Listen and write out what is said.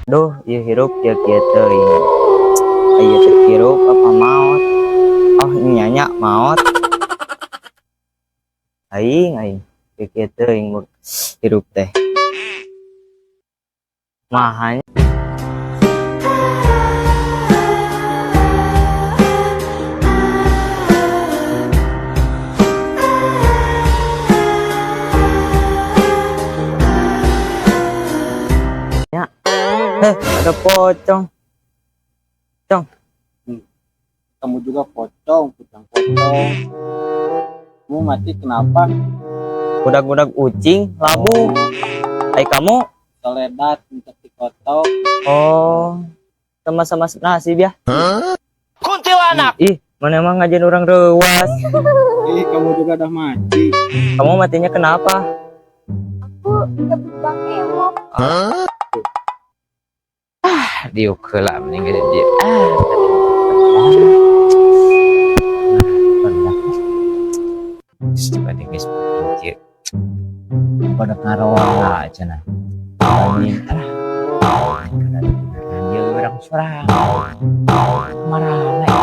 Duh, ieu hirup kieu-kieu teuing. Aya teh hirup apa maot? Oh, nya nya maot. Aing aing kieu-kieu teuing hirup teh. Mahanya. Ya. Eh, ada pocong. Cong. Kamu juga pocong, pocong pocong. Kamu mati kenapa? Budak-budak ucing, labu. Ai kamu? Soledat, minta dikotok. Oh, sama-sama nasib ya. Kuntilanak. Ih, mana emang ngajarin orang rewas. Ih, kamu juga udah mati. Kamu matinya kenapa? Aku dicabut Bang Emok. Diuk heula mending gede dia. Ah. Coba deh guys, kieu. Pada ngaroa cenah. Anjing ah. Kada dia urang surang. Marana ya.